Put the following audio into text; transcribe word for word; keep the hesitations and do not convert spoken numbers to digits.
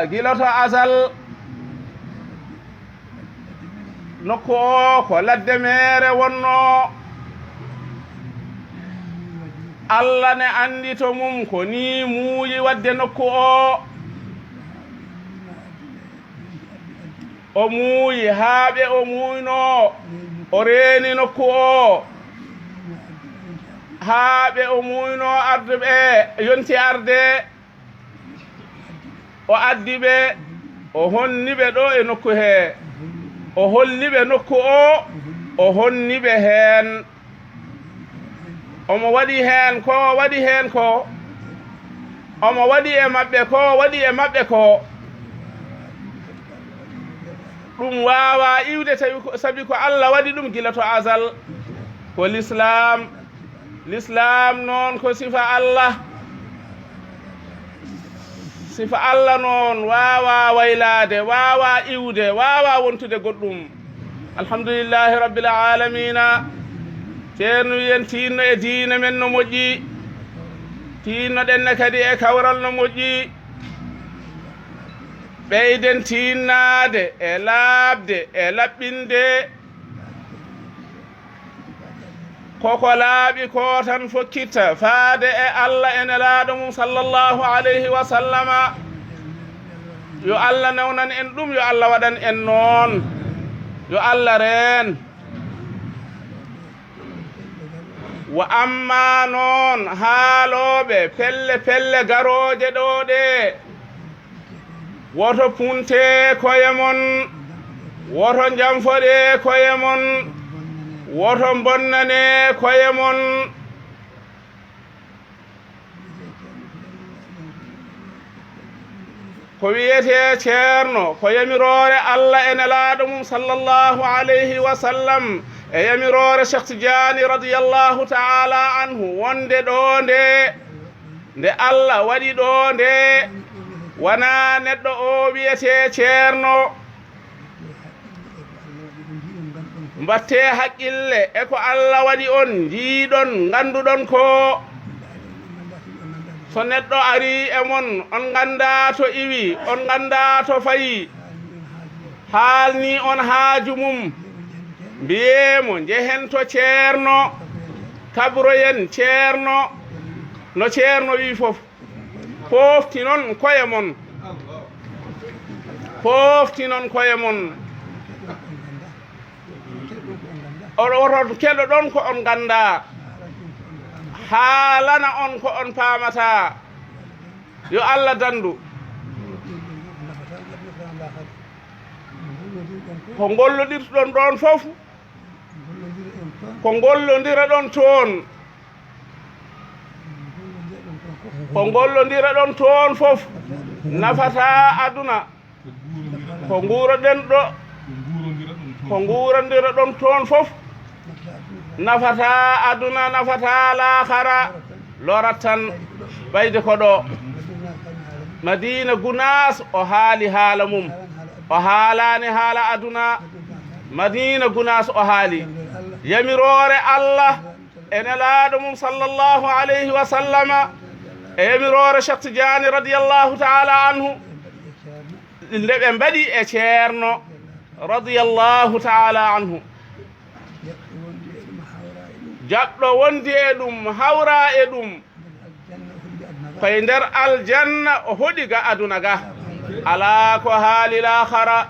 Gila to asal, nokku o ko ladde meere wonno. Allah ne anndi to mum ko ni muuyi wadde nokku o. O muuyi haa ɓe o muuyno, o reeni nokku o. Haa ɓe o muuyno arduɓe yonti arde. O addi ɓe, o honni ɓe ɗo e nokku he. O holli ɓe nokku o, o honni ɓe heen. Omo waɗi heen ko o waɗi heen ko. Omo waɗi e maɓɓe ko o waɗi e maɓɓe ko. Ɗum waawaa iwde tawi ko, sabi ko Allah waɗi ɗum gila to asal. Ko lislaam. Lislaam noon ko sifa Allah. Sifa Allah noon waawaa waylaade, waawaa iwde, waawaa wontude goɗɗum. Alhamdulillahi Rabbil Aalamiina. Ceerno wiyen tiinno e diine men no moƴƴi. Tiinnoɗen ne kadi e kawral no moƴƴi. Ɓeyden tiinnaade e laaɓde e laɓɓinde. Koko laaɓi ko tan fokkitta faade e Allah e Nelaaɗo mum sallallahu alayhi wa sallama. Yo Allah newnan en ɗum, yo Allah waɗan en noon. Yo Allah reen. Wa amma noon haalooɓe pelle pelle garooje ɗo ɗe, woto punte koye mon, woto njanfoɗe koye mon, woto mbonnane koye mon. Ko wiyetee ceerno, ko yamiroore Allah e Nelaaɗo mum sallallahu alayhi wa sallam, e yamiroore Cheikh Tidiane radiyallahu ta'ala anhu, wonde ɗo nde, nde Allah waɗi ɗo nde, wonaa neɗɗo o wiyetee ceerno. Mbattee haqqille e ko Allah waɗi on, njiiɗon, ngannduɗon ko. So neɗɗo arii e mon, on nganndaa to iwi, on nganndaa to fayi, haalni on haaju mum, mbiyee mo njehen to ceerno, kabroyen ceerno, no ceerno wi fof. Pooftinon koye mon. Pooftinon koye mon. Oɗo woton keɗoɗon ko on nganndaa. Haalana on ko on paamataa. Yo Allah danndu. Ko ngollodirɗon ɗoon fof, ko ngollondira ɗon toon. Ko ngollondira ɗon toon fof nafataa aduna. Ko nguuroɗen ɗo, ko nguurondira ɗon toon fof nafataa aduna, nafataa laakhara, lorat tan. Ɓayde ko ɗo Madina Gunaas o haali haala mum, o haalaani haala aduna. Madina Gunaas o haali yamiroore Allah e Nelaaɗo mum sallallahu alayhi wa sallama, e yamiroore Cheikh Tidiane radiyallahu ta'ala anhu, nde ɓe mbaɗi e ceerno radiyallahu ta'ala anhu. Jaɓɗo wondi e ɗum, hawra e ɗum. Koye nder aljanna o hoɗi ga aduna ga. Alaa ko haali laakhara.